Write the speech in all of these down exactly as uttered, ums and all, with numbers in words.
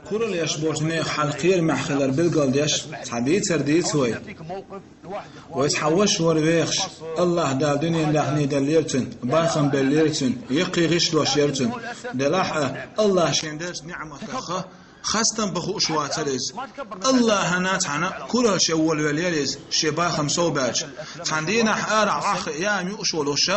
Куралла еш болчу нехан хьал кхерамехь хилар билгалдеш цхьа дийцар дийца вай. Вай цхьа ваша вара вехаш, АллахӀ Дала дуьненан даьхни деллера цуьнан, бахам беллера цуьнан, яккхий гӀишлош яра цуьнан. Делахь а, АллахӀа шена деллачу ниӀматах хастам бан хууш вацара иза. АллахӀана цхьаьна куралла шен волавеллера иза, шен бахам совбаьлча. Цхьана дийнахь арахь охьахиъна яа юуш волуш,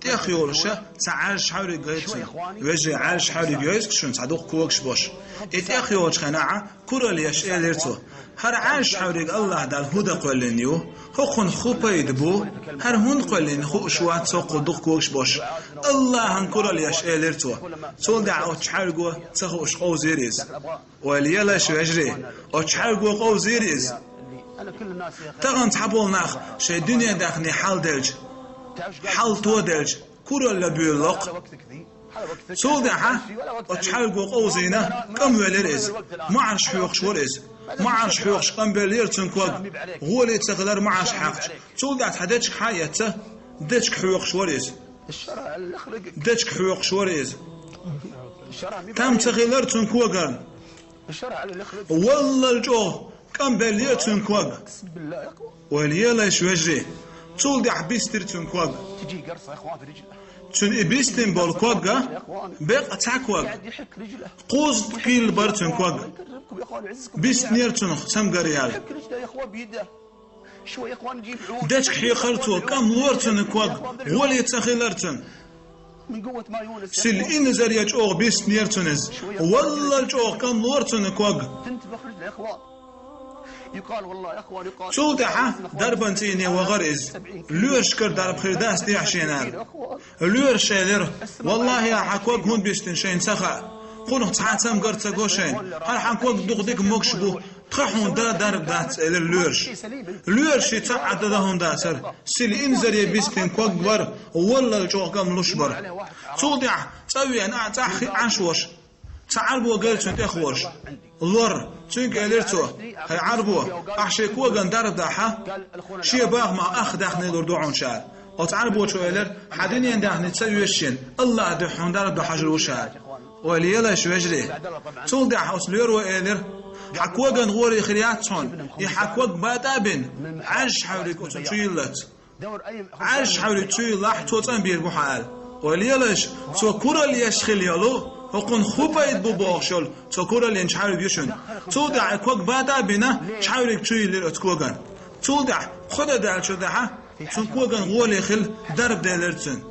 тӀех йолуша, цхьа Ӏаьржа хьаьвриг гайра цуьнга. Вежарий, Ӏаьржа хьаьвриг йойзу шуна, цхьа дукха когаш болуш. И тӀех йолчу хенахь куралла еш элира цо: «ХӀара Ӏаьржа хьаьвриг АллахӀ Дала хӀун дан кхоьллина ю? ХӀокхунах хӀун пайда бу? ХӀара хӀунда кхоьллина хууш вац со, кху дукха когаш болуш». АллахӀана куралла еш элира цо. Цул тӀаьхьа оцу хьаьвриго ца хууш къовзийра иза. Ойла елаш, вежарий, оцу хьаьвриго къовзийра иза. Тахана цхьаболу нах шайн дуьненан даьхни хьал делча, хьал тоделча, куралла буьйлалокх. Цул тӀаьхьа оцу хьаьвриго къовзийна кӀам велира иза. МоӀарш хьоькхуш вара иза. МоӀарш хьоькхуш кӀам беллера цуьнан ког. ГӀоле ца хилира моӀарш хьаькхча. Цул тӀаьхьа цхьа дечиг хьа а эцна, дечиг хьоькхуш вара иза. Дечиг хьоькхуш вара иза. Там ца хилира цуьнан когарна. Валлал чӀогӀа кӀам беллера цуьнан ког. Ойла елаш, вежарий, цул тӀаьхьа бистира цуьнан ког. Цуьнан и бистина болу ког а, бекъа цхьа ког, кхузткъа килла бара цуьнан ког. Бистинера цунах цамгар яьлла. Дечиг хьекхара цо, кӀам лора цуьнан ког, гӀоле ца хилира цуьнан. Сил инзаре чӀогӀа бистинера цуьнан иза. Валлал чӀогӀа кӀам лора цуьнан ког. Цул тӀаьхьа дарбан цӀийне вахара иза. Лоьрашкара дарба хир дац техьа шена аьлла. Лоьраша элира: «Валлахьи, хьан ког хӀунда бистина шайна ца хаьа. Кхунах цхьа а цамгар ца го шайна. ХӀара хьан ког дукха дика могуш бу. Тхан хьуна дан дарба дац», — элира лоьраша. Лоьрашна цхьа а дан хӀума дацара. Сил инзаре бистина ког бара, валлал чӀогӀа кӀам луш бара. Цул тӀаьхьа цӀа а веана, цӀахь хи Ӏаш волуш, цхьа Ӏарбо гира цуьнан тӀехволуш. Лора. Цуьнга элира цо: «ХӀай Ӏарбо, ахь шен коган дарба дахьа, шен бахамах ах даьхни лур ду хьуна ша». Оцу Ӏарбочо элира: «Хьан дуьненан даьхни ца оьшу шена, АллахӀан дуьхьа хьуна дарба дан хьажар ву ша». Ойла елаш, вежарий. Цул тӀаьхьа оцу лоьро элира: «Хьан коган гӀоле хир яц хьуна, и хьан ког бата а бина, Ӏаьржа хьаьвриг оцу чу йиллалц. Ӏаьржа хьаьвриг чу йиллахь, цо цӀанбийр бу хьан», — аьлла. Ойла елаш, цо куралла еш хилла йолу, хӀокхунах хӀун пайда бу бохуш йолу, цо куралла йинчу хьаьвриг ю шуна. Цул тӀаьхьа и ког бата а бина, хьаьвриг чу йиллира оцу коган. Цул тӀаьхьа кхо де даьллачул тӀаьхьа цуьнан коган гӀоле хилла дарба делира цуьнан.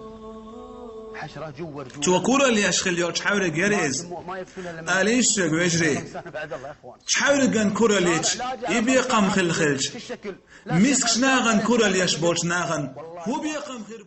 Цо куралла еш хилла йолчу хьаьвриг яра иза. Ала йиш шуьга, вежарий. Хьаьвриган куралла йича, и бекхам хилла хилча, мискачу нахана куралла еш болчу нахана хӀун бекхам хир бу?